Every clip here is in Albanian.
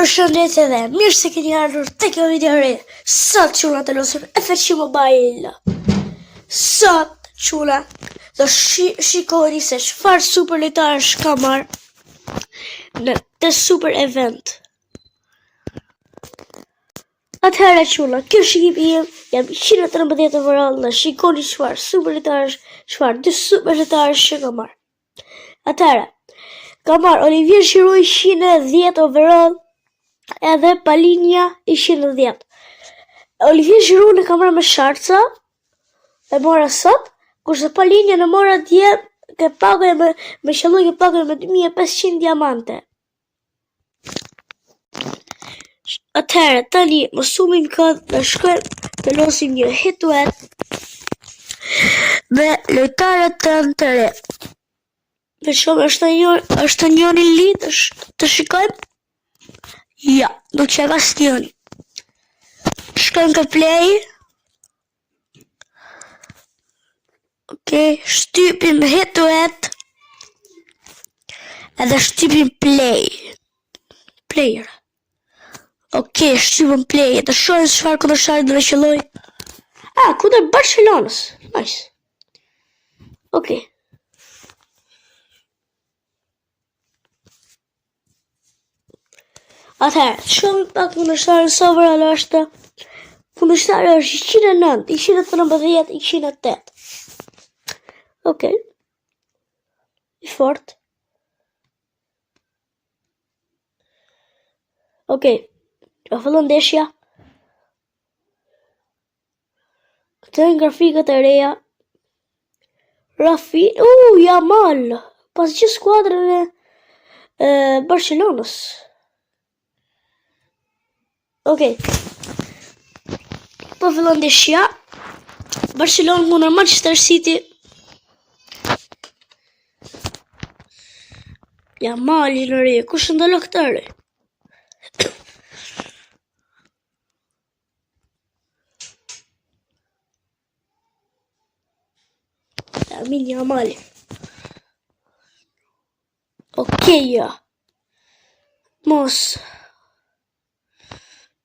Përshëndetje dhe mirë se keni ardhur te kjo video e re. Sot çuna të lusim FC Mobile. Sot çuna do shi, shikoni se çfarë super lojtarësh ka marrë në të super event. Atëherë çuna, kjo është ekipi im, jam 113 overall dhe shikoni çfarë super lojtarësh, çfarë dy super lojtarësh që ka marrë. Atëherë, ka marrë Olivier Giroud 110 overall edhe Palinja 110. Olivier Giroud e ka marrë me sharca, e mora sot, kurse Palinja e mora dje ke pagoje me, me qëlloj ke pagoje me 2500 diamante. Atëherë, tani mos humbim kohë dhe shkojmë të losim një head to head me lojtarët tanë të re. Dhe shumë është një, është njëri lit, të shikojmë? Ja, nuk që ka njëri. Shkojmë ke play. Okej, shtypim head to head. Edhe shtypim play. Player. Okej, shtypim play. Të shohim çfarë kundërshtari do të qëlloj. Ah, kundër Barcelonës. Nice. Okej. Atëherë, shohim pak kundërshtarin sa overall është. Kundërshtari është 109, 113, 108. Okej. I fort. Okej. Po fillon ndeshja. Këto janë grafikat e reja. Rafi, u, Jamal, pas gjithë skuadrën e, e Barcelonës. Okej. Po fillon ndeshja. Barcelona kundër Manchester City. Jamali në re, kush ndalo këtë re? Lamin Yamal. Okej, ja. Mos.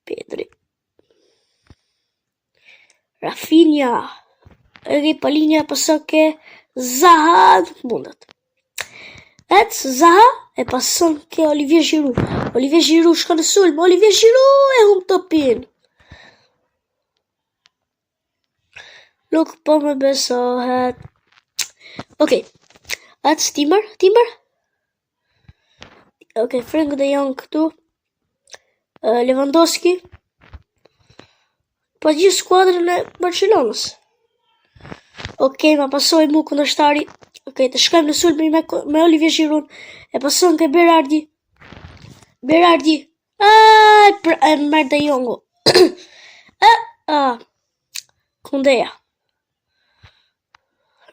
Pedri. Rafinha. Edhe Palinja pason ke Zaha nuk mundet. Ec Zaha e pason ke Olivier Giroud. Olivier Giroud shkon në sulm. Olivier Giroud e humb topin. Nuk po më besohet. Okej. Ec Timber, Timber. Okej, Frank de Jong këtu. Uh, Lewandowski. Pa gjithë skuadrën e Barcelonës. Okej, ma pasoi mu kundërshtari. Okej, të shkojmë në sulm me, me Olivier Giroud. E pason ke Berardi. Berardi. Ai, për, e merr De Jongu. e, a, Kundeja.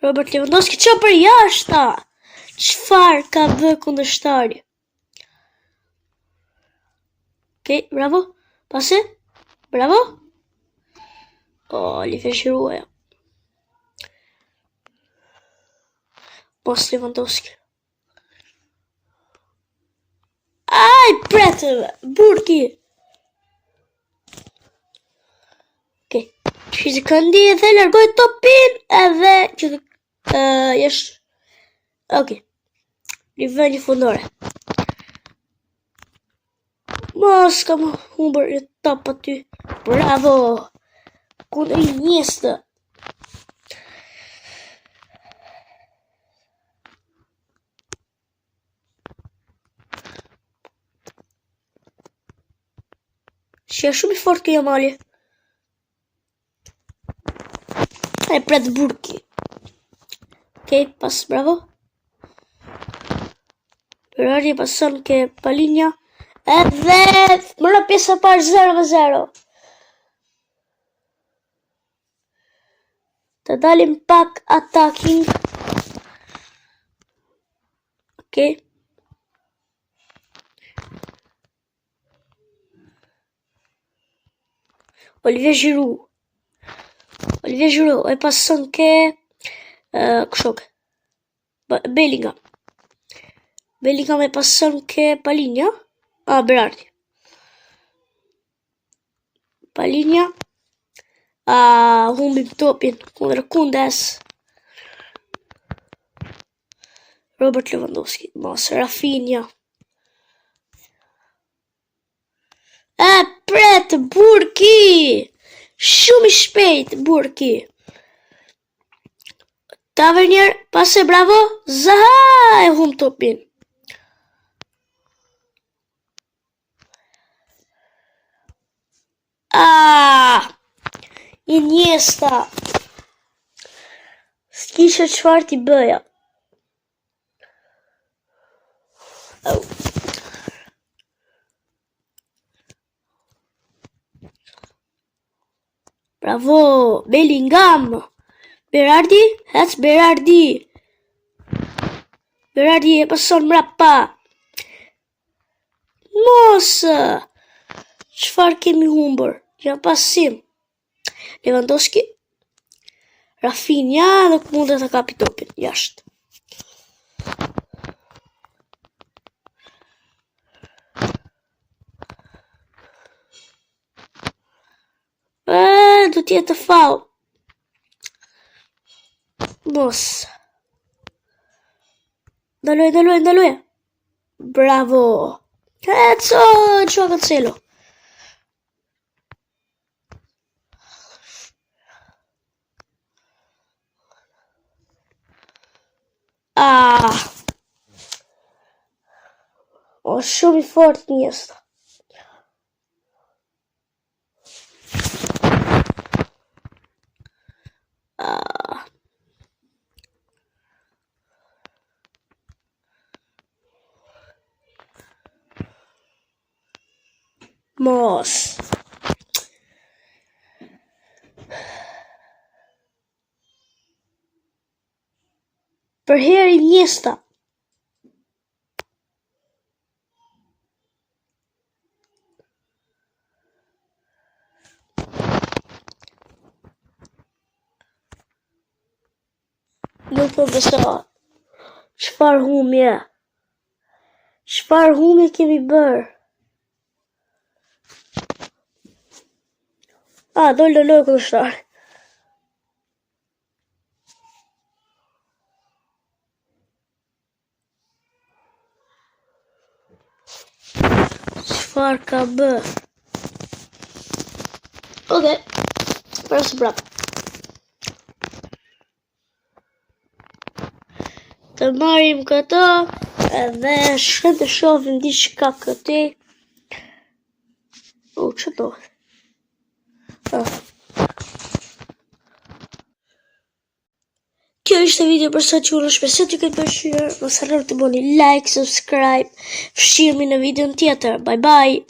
Robert Lewandowski që për jashta. Çfarë ka bë kundërshtari? Okej, bravo. Pase. Bravo. Oh, Olivier Giroud ajo. Mos Lewandowski. Aj, pretëve, burki. Okej. Qysh këndi dhe largoj topin edhe që uh, jesh... Okej. Një vend një fundore. Mos kam humbur një top aty. Bravo! Kundër Iniesta. Që është shumë i fort ky Jamali. E pret burki. Okej, pas, bravo. Berardi pason ke Palinja. Edhe mora pjesa parë 0 me 0. Të dalim pak attacking. Okej. Olivier Giroud. Olivier Giroud e pason ke uh, kështu ke. Bellingham. Bellingham e pason ke Palinja. Ah, Berardi. Palinja. A, humbim topin kundër Kundes. Robert Lewandowski, mos Rafinha. E pret Burki. Shumë i shpejt Burki. Tavernier, pase bravo, Zaha e hum topin. Ah! Iniesta! S'kisha çfarë t'i bëja. Oh. Bravo, Bellingham. Berardi, hec Berardi. Berardi e pason mrapa. Mos! Çfarë kemi humbur? Një pasim. Lewandowski. Rafinha nuk mundet ta kapi topin jashtë. E, do të jetë faull. Mos. Ndaloje, ndaloje, ndaloje. Bravo. Eco, Joao Cancelo. Ah. O, shumë i fort Iniesta. Ah. Mos. Përherë Iniesta. Nuk po besoj. Çfarë humje? Çfarë humje kemi bërë? A, dol në lojë kundërshtari. Çfarë ka bë? Okej. Prapë prapë. Të marrim këto edhe shkojmë të shohim diçka këtu. U, që do? Ah. Kjo ishte video për sot që unë shpresoj t'ju ketë pëlqyer. Mos harroni të bëni like, subscribe. Shihemi në videon tjetër. Bye bye.